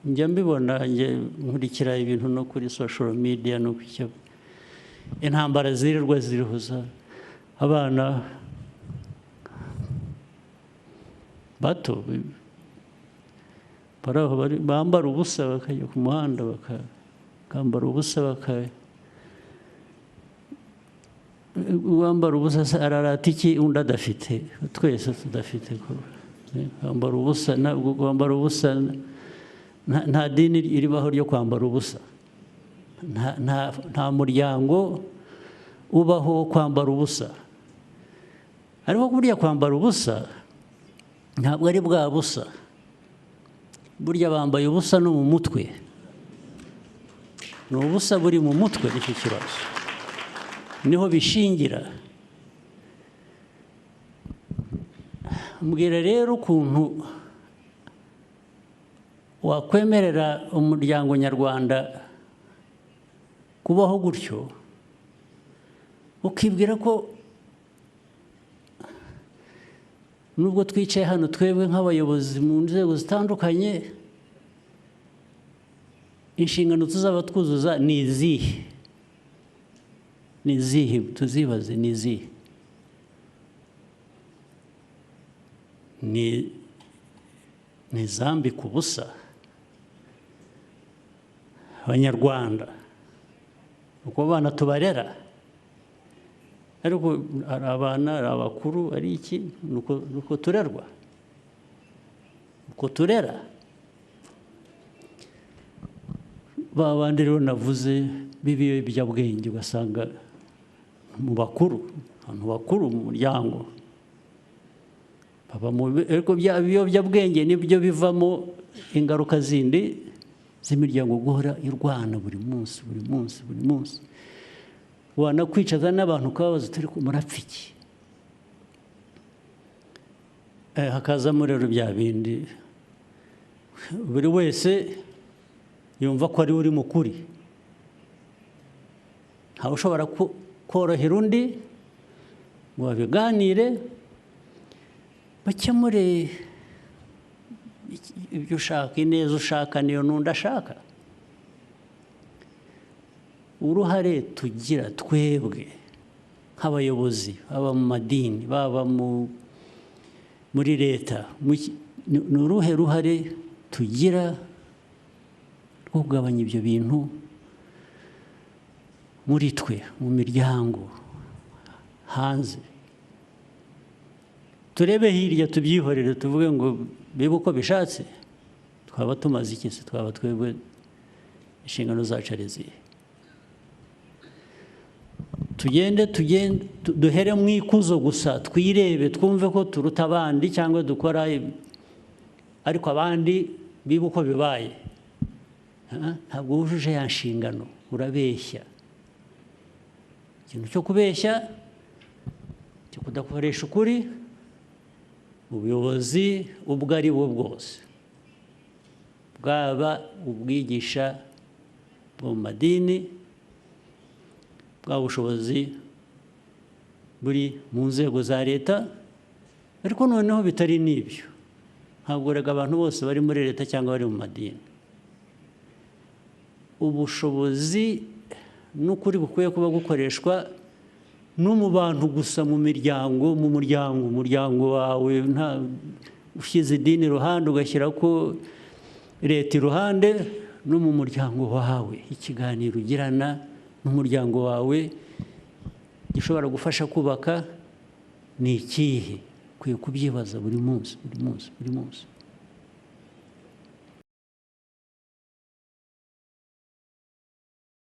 Njya mbibona, njye nkurikira ibintu no kuri social media no ku cyo intambara zirirwa zirihuza abana bato bari aho bambara ubusa, bakajya ku muhanda bakambara ubusa, uwambara ubusa se ararata iki undi adafite? Twese tudafite ko kwambara ubusa, ntabwo kwambara ubusa, nta dini ribaho ryo kwambara ubusa, nta muryango ubaho wo kwambara ubusa. Ariko burya kwambara ubusa ntabwo ari bwa busa, burya bambaye ubusa no mu mutwe, ni ubusa buri mu mutwe. Nicyo kibazo, niho bishingira. Mbwira rero ukuntu wakwemerera umuryango nyarwanda kubaho gutyo, ukibwira ko nubwo twicaye hano twebwe nk'abayobozi mu nzego zitandukanye, inshingano tuzaba twuzuza ni izihe? Ni izihe? Tuzibaze, ni izihe? Ni izambika ubusa Abanyarwanda, uko abana tubarera, ariko hari abana, hari abakuru, ari iki, ni uko turerwa, uko turera ba bandi. Rero navuze b'ibiyobyabwenge, ugasanga mu bakuru, abantu bakuru mu muryango baba mu, ariko bya biyobyabwenge nibyo bivamo ingaruka zindi z'imiryango guhora irwana buri munsi, buri munsi, buri munsi. Wanakwicaza n'abantu ukababaza uti: "Ariko murapfa iki?" Hakazamo rero bya bindi, buri wese yumva ko ari we uri mu kuri, ntawe ushobora korohera undi ngo babiganire, bakemure ibyo ushaka. Ineza ushaka niyo n'undi ashaka. Uruhare tugira twebwe nk'abayobozi, baba mu madini, baba muri leta, ni uruhe ruhare tugira rwo kugabanya ibyo bintu muri twe, mu miryango, hanze? Turebe hirya, tubyihorere, tuvuge ngo bibe uko bishatse? Twaba tumaze iki se? Twaba twebwe inshingano zacu ari izihe? Tugende, tugende, duhere mu ikuzo gusa, twirebe, twumve ko turuta abandi cyangwa dukora ariko abandi bibe uko bibaye. Ntabwo wujuje ya nshingano, urabeshya. Ikintu cyo kubeshya, cyo kudakoresha ukuri, ubuyobozi ubwo ari bwo bwose, bwaba ubwigisha bwo mu madini, bwa bushobozi buri mu nzego za leta. Ariko noneho bitari n'ibyo, ntabwo rega abantu bose bari muri leta cyangwa bari mu madini. Ubushobozi n'ukuri bukwiye kuba gukoreshwa no mu bantu gusa, mu miryango, mu muryango, umuryango wawe, nta ushyize idini iruhande, ugashyira ko leta iruhande, no mu muryango wawe, ikiganiro ugirana n'umuryango wawe gishobora gufasha kubaka ni ikihe? Ukwiye kubyibaza buri munsi, buri munsi, buri munsi.